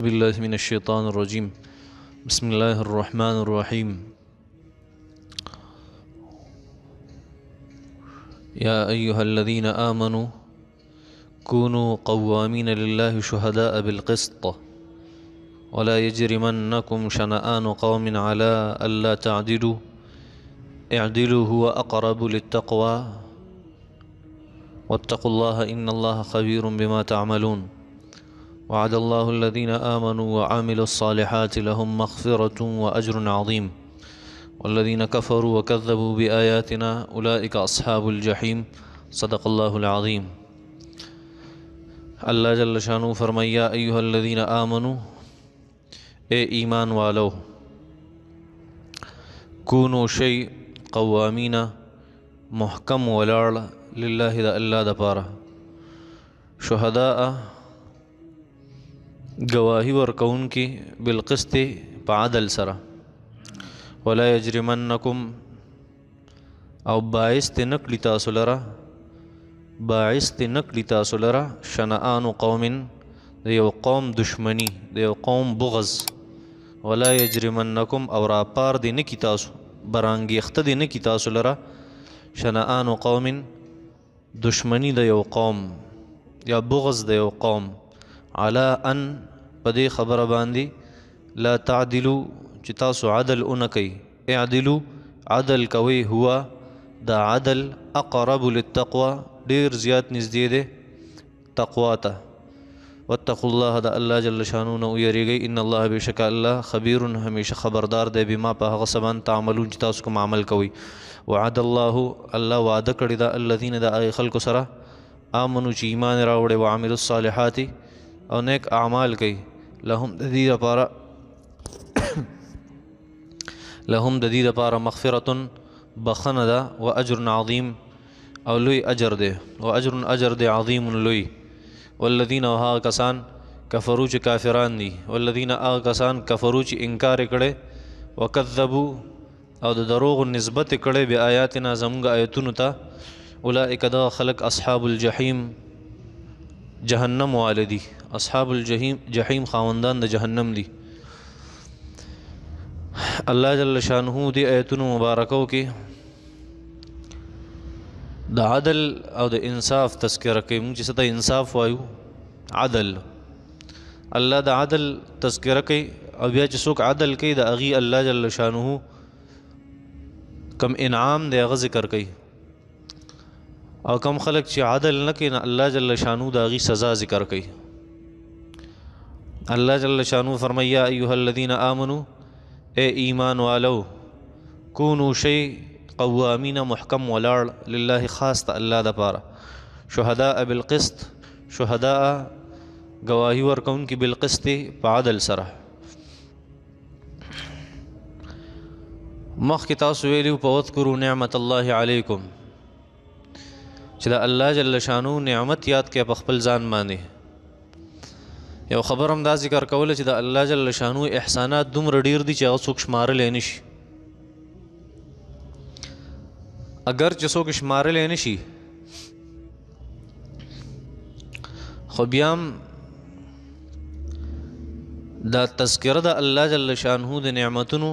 بالله من الشيطان الرجيم. بسم الله الرحمن الرحيم. يا أيها الذين آمنوا كونوا قوامين لله شهداء بالقسط ولا يجرمنكم شنآن قوم على ألا تعدلوا اعدلوا هو أقرب للتقوى واتقوا الله إن الله خبير بما تعملون. وعد الله الذين آمنوا وعملوا الصالحات لهم مغفرة وأجر عظيم والذين كفروا وكذبوا بآياتنا أولئك أصحاب الجحيم. صدق الله العظيم. الله جل شانه فرمایا ایها الذین آمنو، اے ایمان والو، کونو شی قوامین، محکم ولاړ لله د الله د پاره، شهداء گواهی ورکوونکي بالقسط په عدل سره، ولا یجرمنکم او باعث دې نه کړي تاسو لره، باعث دې نه کړي تاسو لره شنآن قوم، د یو قوم دشمني، د یو قوم بغض، ولا یجرمنکم او راپار دې نه کړي تاسو، برانګېخته دې نه کړي تاسو لره شنآن قوم، دشمني د یو قوم یا بغض د یو قوم، علی ان په دې خبره باندې لا تعدلو چې تاسو عدل ونه کوئ، اعدلو عدل کوئ، هو دا عدل اقرب للتقوى ډېر زیات نږدې دی تقوا ته. واتقوا الله د الله جل شانه نه ویریږئ، ان الله بېشکه الله خبیر همیشه خبردار دی بما په هغه څه باندې تعملون چې تاسو کوم عمل کوئ. وعد الله الله وعده کړې ده الذین د هغې خلکو سره آمنو چې ایمان یې راوړی، وعملوا الصالحات او نیک اعمال کوي، لهم د دې لپاره لهم د دې لپاره مغفرة بخښنه ده، و اجر عظیم او لوی اجر دی، و اجر اجر دی عظیم لوی. والذین او هغه کسان کفرو چې کافران دي، والذین هغه کسان کفرو چې انکار یې کړی، وکذبو او د دروغو نسبت یې کړی بآیاتنا زموږ آیتونو ته، اولئک دغه خلک اصحاب الجحیم جهنم واله دي، اصحاب الجحیم جحیم خاوندان د جهنم دي. الله جل شانه دې آیتونو مبارکو کې د عدل او د انصاف تذکره کوي. موږ چې څه ته انصاف وایو، عدل، الله د عدل تذکره کوي، او بیا چې څوک عدل کوي د هغې الله جل شانه کم انعام دی هغه ذکر کوي، او کم خلک چې عدل نه کوي نه الله جل شانه د هغې سزا ذکر کوي. الله جل شانه فرمایي یا ایها الذین آمنو، اے ایمان والو، کونو شی قوامین محکم ولاړ لله خاص ته الله دپاره، شهداء بالقسط، شهداء گواهی ورکوونکي بالقسط په عدل سره. مخکې تاسو ویلي په واذکروا نعمت الله علیکم، چې د الله جل شانه نعمت یاد کړئ په خپل ځان باندې. یو خبر هم دا ذکر کوله چې د الله جل شانه احسانات دومره ډېر دي چې هغه څوک شمارلی نه شي. اګر چې څوک شمارلی نه شي خو بیا هم دا تذکره د الله جل شانه د نعمتونو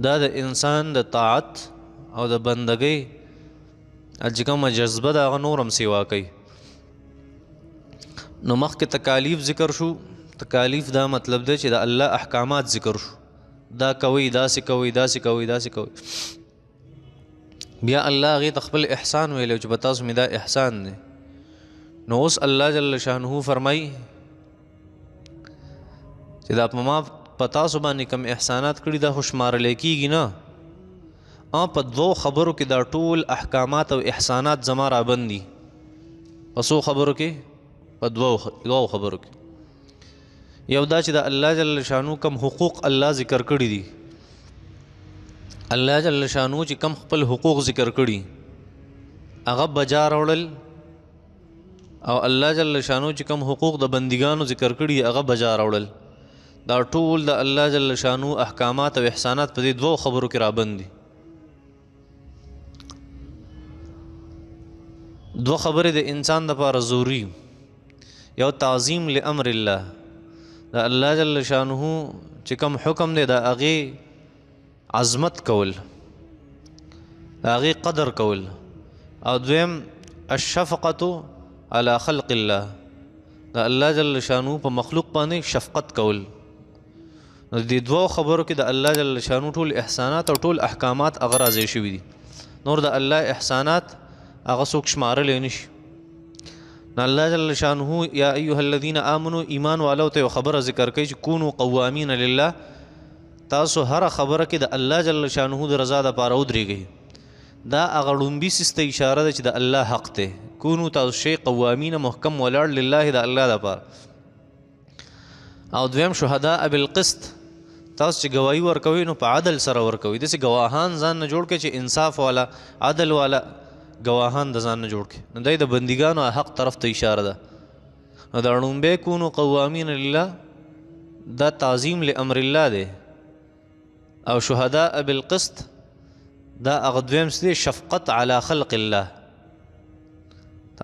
دا د انسان د طاعت او د بندګۍ چې کومه جذبه ده هغه نور هم سیوا کوي. نو مخکې تکالیف ذکر شو، تکالیف دا مطلب دی چې د الله احکامات ذکر شو، دا کوئ، داسې کوئ، داسې کوئ، داسې کوئ. بیا الله هغې ته خپل احسان ویلی چې په تاسو مې دا احسان دی. نو اوس الله جل شانه فرمایي چې دا په ما په تاسو باندې کوم احسانات کړي دا خو شمارلی کېږي نه، په دوو خبرو کې دا ټول احکامات او احسانات زما رابند دي. په څو خبرو کې؟ په دوو خبرو کې. یو دا چې د الله جل شانه کوم حقوق الله ذکر کړي دي، الله جل شانه چې کوم خپل حقوق ذکر کړي هغه بجا راوړل، او الله جل شانه چې کوم حقوق د بندګانو ذکر کړي هغه بجا راوړل. دا ټول د الله جل شانه احکامات او احسانات په دې دوو خبرو کې رابند دي. دوه خبرې د انسان دپاره ضروري، یو تعظیم لامر الله، د الله جل شانه چې کوم حکم دی د هغې عظمت کول، د هغې قدر کول. او دویم الشفقة على خلق الله، د الله جل شانه په مخلوق باندې شفقت کول. نو دې دوو خبرو کې د الله جل شانه ټول احسانات او ټول احکامات هغه راځي شوي دي. نور د الله احسانات هغه څوک شمارلی نه شي. نو الله جل شانه یا ایها الذین آمنو ایمان والو ته یو خبره ذکر کوي چې کونو قوامین لله، تاسو هره خبره کې د الله جل شانه د رضا دپاره ودرېږئ. دا هغه ړومبي څیز ته اشاره ده چې د الله حق دی. کونو تاسو شئ قوامین محکم ولاړ لله د الله دپاره. او دویم شهداء بالقسط، تاسو چې ګواهي ورکوئ نو په عدل سره ورکوئ. داسې ګواهان ځان نه جوړ کړئ چې انصاف والا عدل والا ګواهان د ځان نه جوړ کړئ. نو دی د بندګانو حق طرف ته اشاره ده. نو دا ړومبی کونو قوامین لله دا تعظیم لامر الله دی، او شهداء بالقسط دا هغه دویم څه دی شفقت علی خلق الله،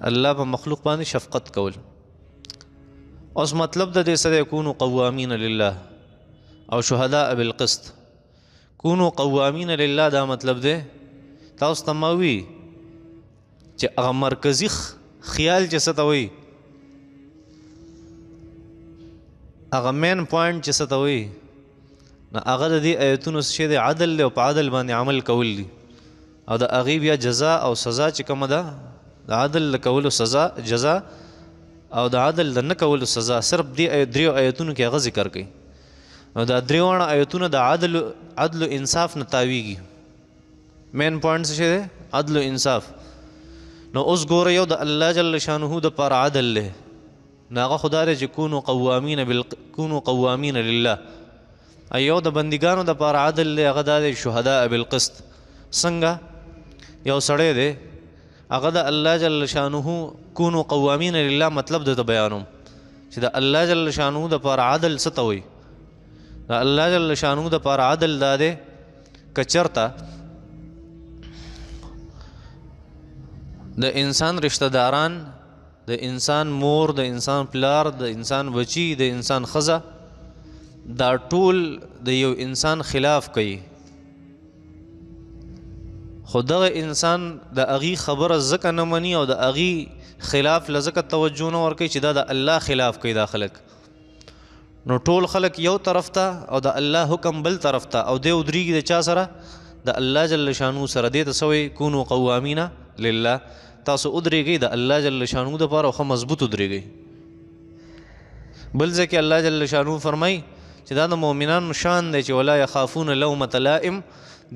الله په مخلوق باندې شفقت کول. اوس مطلب د دې څه دی؟ کونو قوامین لله او شهداء بالقسط. کونو قوامین لله دا مطلب دی تاسو ته ما وی چې هغه مرکزي خیال چې څه ته وایي، هغه main point چې څه ته وایي، نو هغه د دې ایتونو څه شی دی؟ عدل دی، او په عدل باندې عمل کول دي. او د هغې بیا جزا او سزا چې کومه ده، د عدل د کولو سزا جزا او د عدل د نه کولو سزا صرف دې دریو ایتونو کې هغه ذکر کوي. نو دا درې واړه ایتونه د عدل و انصاف نه تاویږي. main point څه شی دی؟ عدل و انصاف. نو اوس ګوره یو د الله جل شانه د پاره عدل دی، نو هغه خو دا دی چې کونو قوامین لله. یو د بندګانو د پاره عدل دی، هغه دا دی شهداء بالقسط. څنګه؟ یو سړی دی هغه د الله جل شانه کونو قوامین لله مطلب درته بیانوم چې د الله جل شانه د پاره عدل څه ته وایي. د الله جل شانه د پاره عدل دا دی که چېرته د انسان رشته داران، د انسان مور، د انسان پلار، د انسان بچی، د انسان ښځه، دا ټول د یو انسان خلاف کوي، خو دغه انسان د هغې خبره ځکه نه مني او د هغې خلاف له ځکه توجه نه ورکوي چې دا د الله خلاف کوي دا خلک. نو ټول خلک یو طرف ته او د الله حکم بل طرف ته، او دی ودرېږي د چا سره؟ د الله جل شانه سره. دې ته څه وایي؟ کونو قوامین لله. تاسو ودرېږئ د الله جل شانه دپاره او ښه مضبوط ودرېږئ. بل ځای کې الله جل شانه فرمایي چې دا د مؤمنانو شان دی چې ولا یخافون لومة لائم،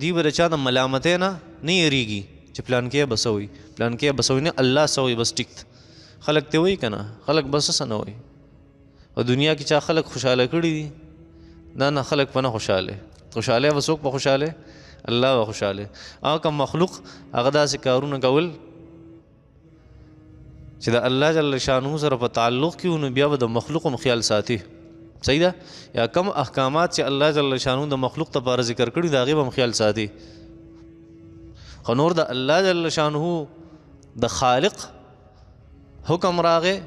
دی به د چا د ملامتۍ نه نه یریږي چې پلانکی به څه وایي، پلانکی به څه وایي، نه الله څه وایي بس ټیک ده. خلک ته وایي که نه، خلک به څه نه وایي. په دنیا کې چا خلک خوشحاله کړي دي؟ نه نه، خلک په نه خوشحاله. خوشحاله به څوک په خوشحاله؟ الله به خوشحاله. هغه کوم مخلوق هغه داسې کارونه کول چې د الله جل شانه سره په تعلق کې نو بیا به د مخلوق هم خیال ساتي. صحیح ده؟ یا کم احکامات چې الله جل شانه د مخلوق لپاره ذکر کړي د هغې به هم خیال ساتي. خو نور د الله جل شانه د خالق حکم راغی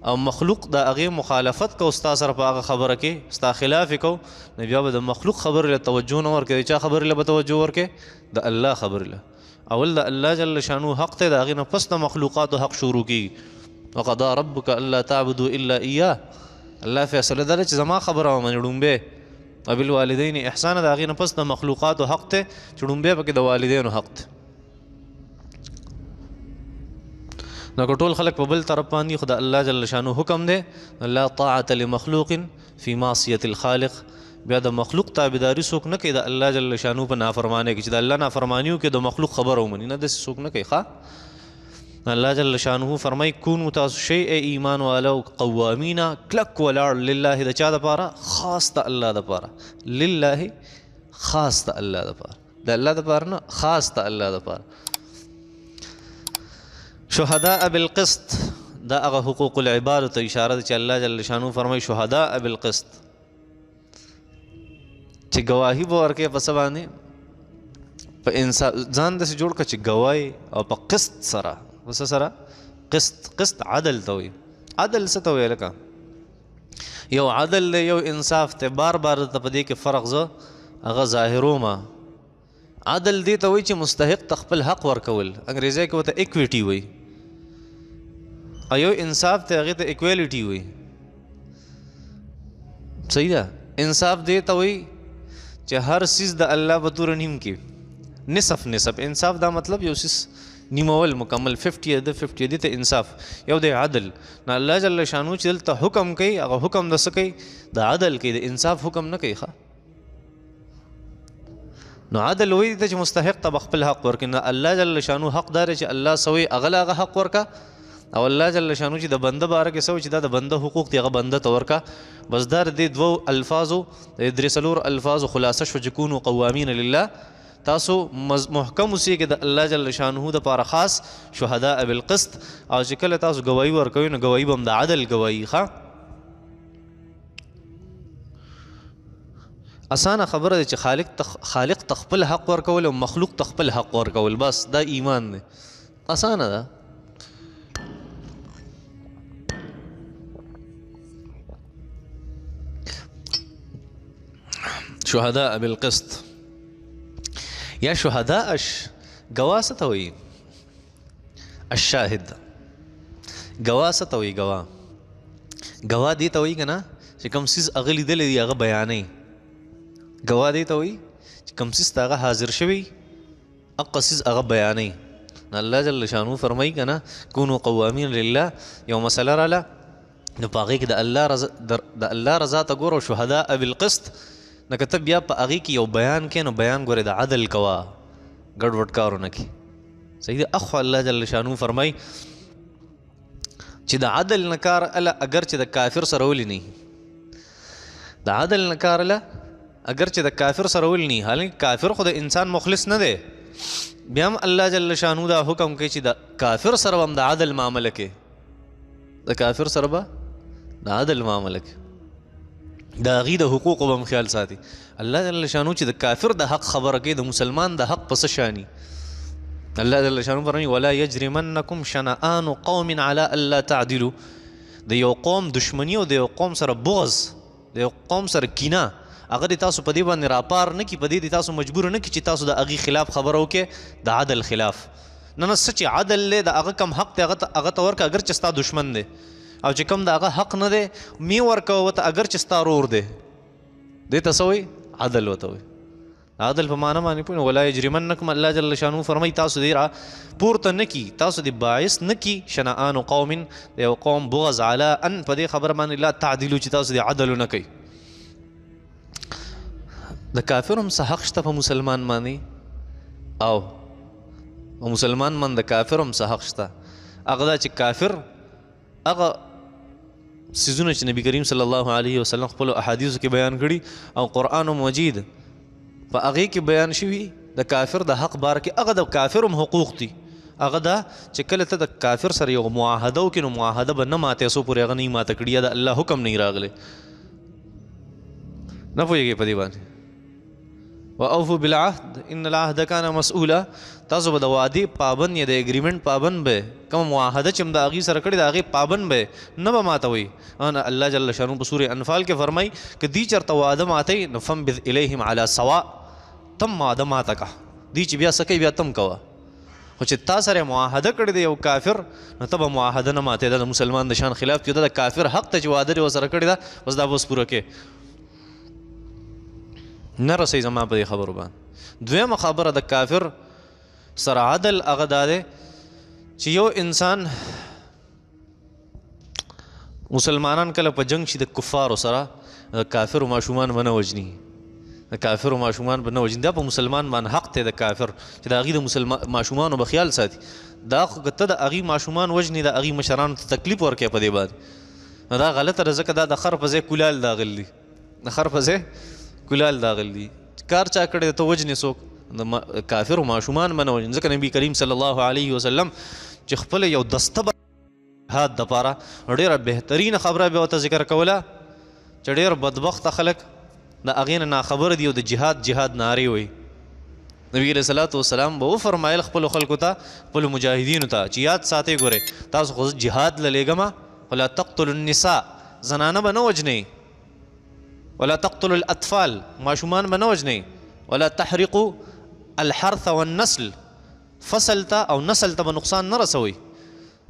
او مخلوق د هغې مخالفت کو ستا سره په هغه خبره کې ستا خلاف یې کو، نو بیا به د مخلوق خبرې له توجه نه ورکوي. چا خبرې له به توجه ورکوي؟ د الله خبرې له. اول د الله جل شانه حق دی، د هغې نه پس د مخلوقاتو حق شروع کېږي. وقضا ربک الا تعبدوا الا ایاه، الله فیصله ده چې زما خبره ومني ړومبی. وبالوالدین احسانا، د هغې نه پس د مخلوقاتو حق دی چې ړومبی پکې د والدینو حق دی. نو که ټول خلک په بل طرف باندې، خو د الله جل شانه حکم دی لا طاعة لمخلوق فی معصیة الخالق، بیا د مخلوق تابعداري څوک نه کوي د الله جل شانه په نافرمانۍ کې، چې د الله نافرماني وکړي د مخلوق خبره ومني، نه داسې څوک نه کوي. ښه، الله جل شانه فرمایي کونو تاسو شئ ای ایمان والو قوامینا، کلک ولاړ لله، د چا دپاره؟ خاص د الله دپاره. لله خاص د الله دپاره، د الله دپاره نه، خاص د الله دپاره. شهداء بالقسط، دا هغه حقوق العباد ته اشاره ده چې الله جل شانه فرمایي شهداء بالقسط، چې ګواهي به ورکوي په څه باندې؟ په انصاف. ځان داسې جوړ کړه چې ګواهي او په قسط سره، په څه سره؟ قسط. قسط عدل ته وایي. عدل څه ته وایي؟ لکه یو عدل دی یو انصاف دی، بار بار ته په دې کې فرق زه هغه ظاهروم. عدل دې ته وایي چې مستحق ته خپل حق ورکول، انګریزي کې ورته اکویټي وایي، او یو انصاف ته هغې ته اکویلیټي وایي. صحیح ده. انصاف دې ته وایي چې هر څیز د الله په توره نیم کې، نصف نصف. انصاف دا مطلب یو څیز نیمول مکمل، 50 د 50 دې ته انصاف. یو دی عدل. نه الله جل شانو چې دلته حکم کوي هغه حکم د څه کوي؟ د عدل کوي، د انصاف حکم نه کوي. ښه، نو عدل وایي ته چې مستحق ته به خپل حق ورکړي. نو الله جل شانو حق دار چې الله سوی هغه له هغه حق ورکا، او الله جل شانو چې د بنده باره کې سوی چې دا د بنده حقوق دی هغه بنده ته ورکا. بس دا د دې دوو الفاظو، د درې څلور الفاظو خلاصه شوه چې کونو قوامین لله، تاسو محکم اوسئ د الله جل شانه د پاره خاص شهداء بالقسط. او چې کله تاسو ګواهي ورکوئ نو ګواهي به هم د عدل ګواهي. ښه، اسانه خبره ده چې خالق ته خپل حق ورکول او مخلوق ته خپل حق ورکول، بس دا ایمان دی. اسانه ده. شهداء بالقسط یا شهداء ګواه څه ته وایي؟ الشاهد. ګواه څه ته وایي؟ ګواه، ګواه دې ته وایي که نه چې کوم څیز هغه لیدلی دی هغه بیانوي. ګواه دې ته وایي چې کوم څیز ته هغه حاضر شوی هغه څیز هغه بیانوي. نو الله جل شانه فرمایي که نه کونو قوامین لله. یو مسله راله نو په هغې کې د الله رضا، د الله رضا ته ګوره، شهداء بالقسط. نو که ته بیا په هغې کې یو بیان کې نو بیان ګورې د عدل کوه، ګډوډ کارونه کې. صحیح ده. اخو الله جل شانه فرمایي چې د عدل نه کار اله اګر چې د کافر سره ولې نه، د عدل نه کار اله اګر چې د کافر سره ولې نه، حالانکه کافر خو د انسان مخلص نه دی، بیا هم الله جل شانه دا حکم کوي چې د کافر سره به هم د عدل معامله کوي، د کافر سره به د عدل معامله کوي، د هغې د حقوقو به هم خیال ساتي. الله جل شانه چې د کافر د حق خبره کوي د مسلمان د حق په څه شاني. الله جل شانه فرمایي ولا یجرمنکم شنآن قوم علی الا تعدلوا. د یو قوم دشمني او د یو قوم سره بغض، د یو قوم سره کینه، هغه دې تاسو په دې باندې راپار نه کړي، په دې دې تاسو مجبور نه کړي چې تاسو د هغې خلاف خبره وکړئ، د عدل خلاف. نه نه، څه چې عدل دی د هغه کوم حق دی هغه ته ورکړه اګر چې ستا دشمن دی، او چې کوم د هغه حق نه دی مې ورکوه ورته اګر چې ستا ورور دی. دې ته څه وایي؟ عدل ورته وایي. عدل په معنا باندې پوه. ولا یجرمنکم، الله جل شانه فرمایي تاسو دې را پورته نه کړي، تاسو دې باعث نه کړي شنآن قوم، د یو قوم بغض علی ان، په دې خبره باندې لا تعدلو چې تاسو دې عدل نه کوي. د کافر هم څه حق شته په مسلمان باندې، او په مسلمان باندې د کافر هم څه حق شته. هغه دا چې کافر هغه څیزونه چې نبی کریم صلی الله علیه وسلم خپلو احادیثو کې بیان کړي او قرآن مجید په هغې کې بیان شوي د کافر د حق باره کې، هغه د کافر هم حقوق دي. هغه دا چې کله ته د کافر سره یو معاهده وکړې نو معاهده به نه ماتې څو پورې هغه نه ماته کړي، یا د الله حکم نه راغلی. نه پوهېږې په دې باندې. واوفوا بالعهد ان العهد كان مسؤولا. تاسو به د وعدې پابند یا د اګریمنټ پابند به، کومه معاهده چې هم د هغې سره کړې د هغې پابند به، نه به ماتوئ. ان الله جل شانه په سورې انفال کې فرمایي که دوی چېرته وعده ماتوي نو فانبذ الیهم علی سواء، تم وعده ماته که، دوی چې بیا څه کوي بیا تم کوه. خو چې تا سره معاهده کړې ده یو کافر نو ته به معاهده نه ماتې، دا د مسلمان د شان خلاف دی، دا د کافر حق ته چې وعده دې ورسره کړې ده بس دا به اوس پوره کړې. نه رسوي زما په دې خبرو باندې. دویمه خبره د کافر سره عدل هغه دا دی چې یو انسان مسلمانان کله په جنگ شي د کفارو سره، د کافرو ماشومان به نه وژني، د کافرو ماشومان به نه وژني. دا په مسلمان باندې حق دی د کافر چې د هغې د مسلمان ماشومانو به خیال ساتي. دا خو که ته د هغې ماشومان وژنې د هغې مشرانو ته تکلیف ورکوې په دې باندې، نو دا غلطه ده، ځکه دا د خر په ځای کولال داغل دي، د خر په ځای کولال داغل دي. کار چا کړی ته وژنې څوک؟ د کافرو ماشومان به نه وژني. ځکه نبی کریم صلی الله علیه وسلم چې خپله یو دسته جهاد دپاره ډېره بهترینه خبره به ورته ذکر کوله چې ډېر بدبخته خلک د هغې نه ناخبره دي او د جهاد جهاد نارې وایي. نبی علیه الصلاة والسلام به وفرمایل خپلو خلکو ته، خپلو مجاهدینو ته چې یاد ساتئ ګورئ تاسو خو زه جهاد له لېږمه، خو لا تقتلوا النساء، زنانه به نه وژنئ. ولا تقتلوا الاطفال، ماشومان به نه وژنئ. ولا تحرقوا الحرث والنسل، فصل ته او نسل ته به نقصان نه رسوئ.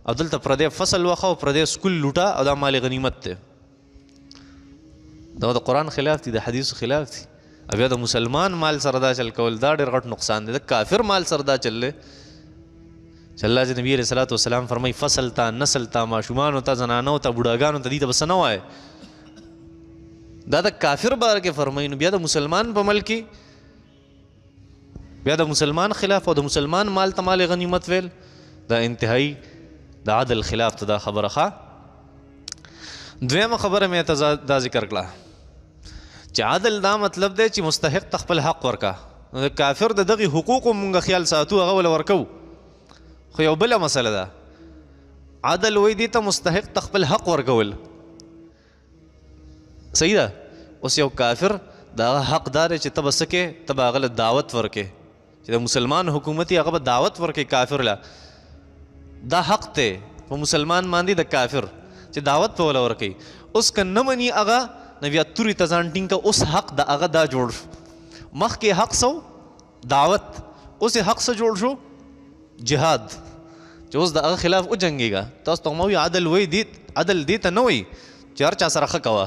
او دلته پردی فصل وخه او پردی سکول لوټه او دا مال غنیمت دی. دا د قرآن خلاف دی، د حدیث خلاف دی. او بیا د مسلمان مال سره دا چل کول دا ډېر غټ نقصان دی، د کافر مال سره دا چل دی. چې الله چې نبی علیه الصلاة والسلام فرمایي فصل ته، نسل ته، ماشومانو ته، زنانو ته، بوډاګانو ته، دې ته به څه نه وایې. دا د کافر باره کې فرمایي. نو بیا د مسلمان په ملک کې بیا د مسلمان خلاف او د مسلمان مال ته مال غنیمت ویل دا انتهایی د عدل خلاف ته دا خبره. ښه، دویمه خبره مې ته دا ذکر کړه چې عدل دا مطلب دی چې مستحق ته خپل حق ورکا. نو د کافر د دغې حقوقو مونږ خیال ساتو، هغه ول ورکوو. خو یو بله مسله ده، عدل وایي دې ته مستحق ته خپل حق ورکول. صحیح ده. اوس یو کافر د هغه حق دا دی چې ته به څه کې، ته به هغه له دعوت ورکې، چې د مسلمان حکومت یې هغه به دعوت ورکې کافر له. دا حق دی په مسلمان باندې د کافر چې دعوت په وله ورکوي. اوس که نه مني هغه، نو بیا تورې ته ځان ټینګ کړه. اوس حق د هغه دا جوړ شو. مخکې حق څه و؟ دعوت. اوس یې حق څه جوړ شو؟ جهاد. چې اوس د هغه خلاف وجنګېږه. تاسو ته ما وایي عدل وایي دې، عدل دې ته نه وایي چې هر چا سره ښه کوه،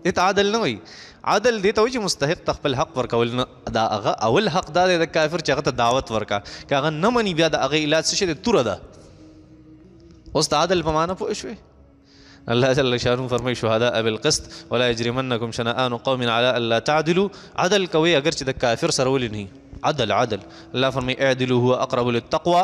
دې ته عدل نه وایي. عدل دې ته وایي چې مستحق ته خپل حق ورکول. نه، دا هغه اول حق دا دی د کافر چې هغه ته دعوت ورکړه. که هغه نه مني بیا د هغه علاج څه شی دی؟ توره ده. اوس د عدل په معنا پوه شوې؟ الله جل شانه فرمایي شهداء بالقسط ولا يجرمنكم شنآن قوم على الا تعدلوا. عدل کوي اگر چې د کافر سره ولې نه. عدل عدل. الله فرمایي اعدلوا هو اقرب للتقوى.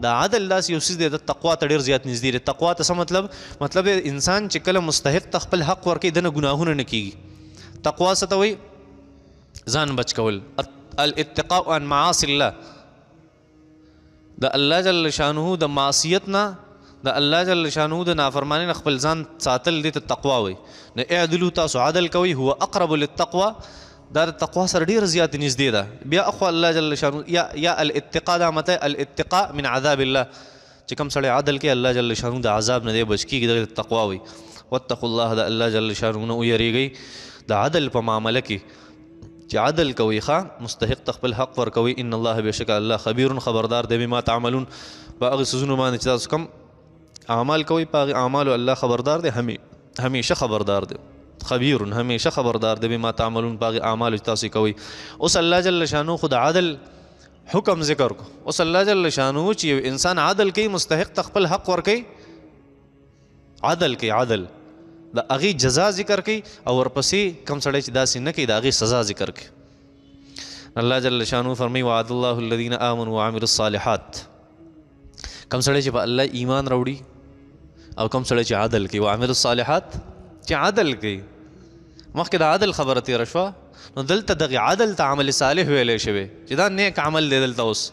دا عدل داسې یو څیز دی د تقوا ته ډېر زیات نږدې دی. تقوا ته څه مطلب؟ مطلب انسان چې کله مستحق ته خپل حق ورکوي دنه ګناهونه نه کیږي. تقوا څه ته وایي؟ ځان بچ کول، الاتقاء عن معاصي الله، د الله جل شانه د معصیت نه، د الله جل شانه د نافرمانی نه خپل ځان ساتل دې ته تقوا وایي. نو اعدلوا، تاسو عدل کوئ، هو اقرب للتقوى، دا د تقوا سره ډېر زیات نږدې ده. بیا اخو الله جل شانه یا الاتقاء، دا مته الاتقاء من عذاب الله، چې کوم سړی عدل کوي الله جل شانه د عذاب نه دی بچ کېږي، دغه تقوا وایي. واتقوا الله، د الله جل شانه نه ویرېږئ. د عدل په معامله کې چې عدل کوئ، ښه مستحق ته خپل حق ورکوئ. ان الله بېشکه الله خبیر خبردار دی بما تعملون، په هغې څیزونو باندې چې تاسو کوم اعمال کوئ په هغې اعمالو الله خبردار دی، همیشه خبردار دی، خبیر همیشه خبردار دی بما تعملون، په هغې اعمالو چې تاسو یې کوئ. اوس الله جل شانه خو د عدل حکم ذکر کو. اوس الله جل شانه چې یو انسان عدل کوي، مستحق ته خپل حق ورکوي، عدل کوي، عدل د هغې جزا ذکر کوي، او ورپسې کوم سړی چې داسې نه کوي د هغې سزا ذکر کوي. الله جل شانه فرمایي وعد الله الذین آمنوا وعملوا الصالحات، کوم سړی چې په الله ایمان راوړي او کوم سړی چې عدل کوي، وعملوا الصالحات چې عدل کوي. مخکې د عدل خبره تېره شوه، نو دلته دغې عدل ته عمل صالح ویلی شوی چې دا نیک عمل دی دلته اوس،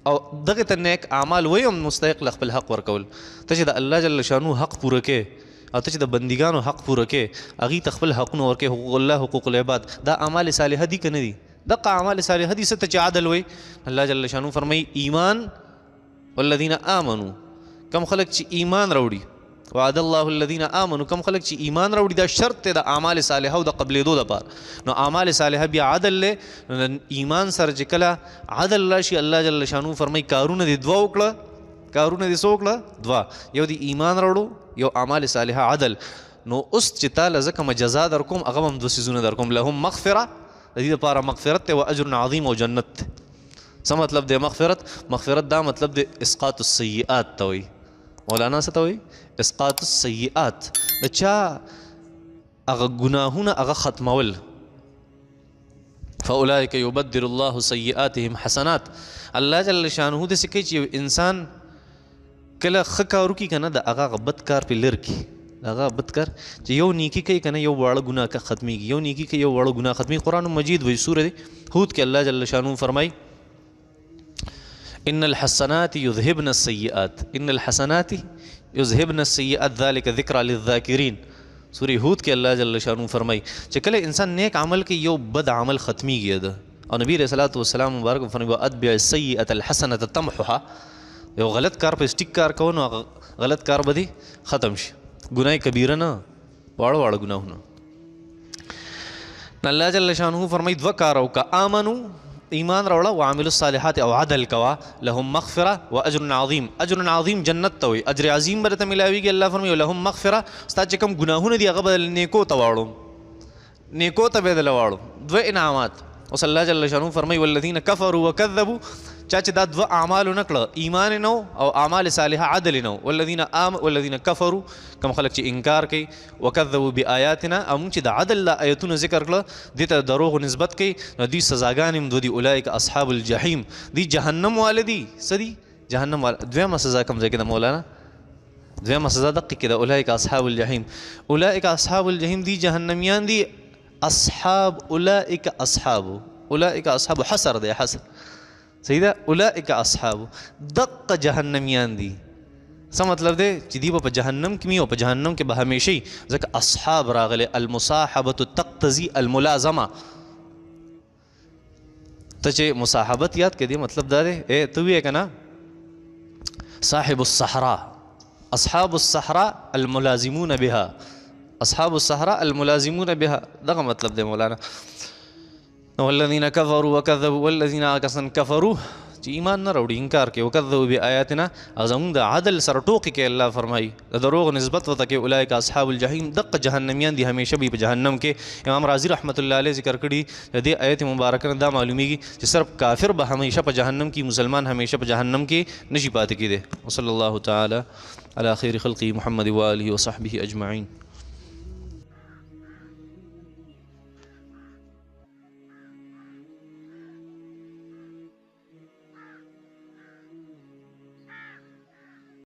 او دغې ته نیک اعمال وایي هم مستحق له خپل حق ورکول. ته چې د الله جل شانه حق پوره کړې او ته چې د بندګانو حق پوره کړې، هغوی ته خپل حقونه ورکړې، حقوق الله حقوق العباد، دا اعمال صالحه دي که نه دي؟ دغه اعمال صالحه دي. څه ته چې عدل وایي؟ الله جل شانه فرمایي ایمان والذین آمنو، کم خلک چې ایمان راوړي، وعد الله الذین آمنو، کم خلک چې ایمان راوړي، دا شرط دی د اعمال صالحه او د قبلېدو دپاره. نو اعمال صالحه بیا عدل دی. نو د ایمان سره چې کله عدل راشي، الله جل شانه فرمایي کارونه دې دوه وکړه، کارونه دې څه وکړه؟ دوه، یو دې ایمان راوړو، یو اعمال صالحه عدل. نو اوس چې تا له زه کومه جزا در کوم، هغه به هم دوه څیزونه در کوم. لهم مغفره، د دې دپاره مغفرت دی، و اجر عظیم او جنت دی. څه مطلب دی مغفرت؟ مغفرت دا مطلب دی اسقاط السیئات ته وایي. مولانا څه ته وایي؟ اسقاط السیئات، د چا هغه ګناهونه هغه ختمول. فاولئک یبدل الله سیئاتهم حسنات. الله جل شانه داسې کوي چې یو انسان کله ښه کار وکړي که نه، د هغه هغه بد کار پرې لر کړي. هغه بد کار چې یو نیکي کوي که نه، یو واړه ګناه ختمېږي، یو نیکي کوي یو واړه ګناه ختمېږي. قرآن مجید وایي سورة هود کې الله جل شانه فرمایي إن الحسنات يذهبن السيئات، إن الحسنات يذهبن السيئات ذلك ذکرى للذاکرین. سورة هود کې الله جل شانه فرمایي چې کله انسان نیک عمل کوي یو بد عمل ختمېږي ده. او نبی علیه الصلاة والسلام مبارک فرمایي وأتبع السيئة الحسنة تمحها. یو غلط کار په سټیک کار کوو نو هغه غلط کار به دې ختم شي. ګناه کبیره نه، واړه واړه ګناهونه. الله جل شانه فرمای دوه کار وکړه، امنو ایمان راوړه، وعملوا الصالحات او عدل کوا، لهم مغفره واجر عظیم. اجر عظیم جنت ته وي، اجر عظیم به درته ملاویږي. الله فرمایي لهم مغفره، ستا چې کوم ګناهونه دي هغه به نیکو ته واړو، نیکو ته به دله واړو. دوه انعامات. اوس الله جل شانه فرمایي والذین کفروا وکذبوا، چا چې دا دوه اعمال نه کړه، ایمان نه او اعمال صالحه عدل نه، والذین آم والذین کفروا، کوم خلک چې انکار کوي، وکذبوا بآیاتنا، او موږ چې د عدل د آیتونو ذکر کړه دې ته دروغ نسبت کوي، نو دوی سزاګانې هم دوه دي، اولئک اصحاب الجحیم، دی جهنم واله دي. څه دي؟ جهنم واله. دویمه سزا کوم ځای کې ده مولانا؟ دویمه سزا دقه کې ده، اولئک اصحاب الجحیم. اولئک اصحاب الجحیم دی جهنميان دي. اصحاب اولئک اصحاب، اولئک اصحاب حصر دی، حصر صحیح ده. اولئک اصحاب دقه جهنميان دي. څه مطلب دی؟ چې دی به په جهنم کې وي او په جهنم کې به همیشه وي، ځکه اصحاب راغلی. المصاحبة تقتضي الملازمه. ته چې مصاحبت یاد کړې، دې مطلب دا دی، ای ته ویې که نه صاحب الصحراء، اصحاب الصحراء الملازمون بها، اصحاب الصحراء الملازمون بها، دغه مطلب دی مولانا. والذین کفروا وکذبوا، والذین کسان کفروا چې ایمان نه راوړي، انکار کوي، وکذبوا بآیاتنا، او زموږ د عدل سره ټوقې کوي. الله فرمایي د دروغ نسبت ورته کوي، اولئک اصحاب الجحیم، دقه جهنمیان دي، همیشه به په جهنم کې. امام رازي رحمت الله علیه ذکر کړي د دې آیت مبارکه نه دا معلومیږي چې صرف کافر به همیشه په جهنم کې، مسلمان همیشه په جهنم کې نشي پاتې کېدی. وصلی الله تعالی علی خیر خلقه محمد وآله وصحبه اجمعین.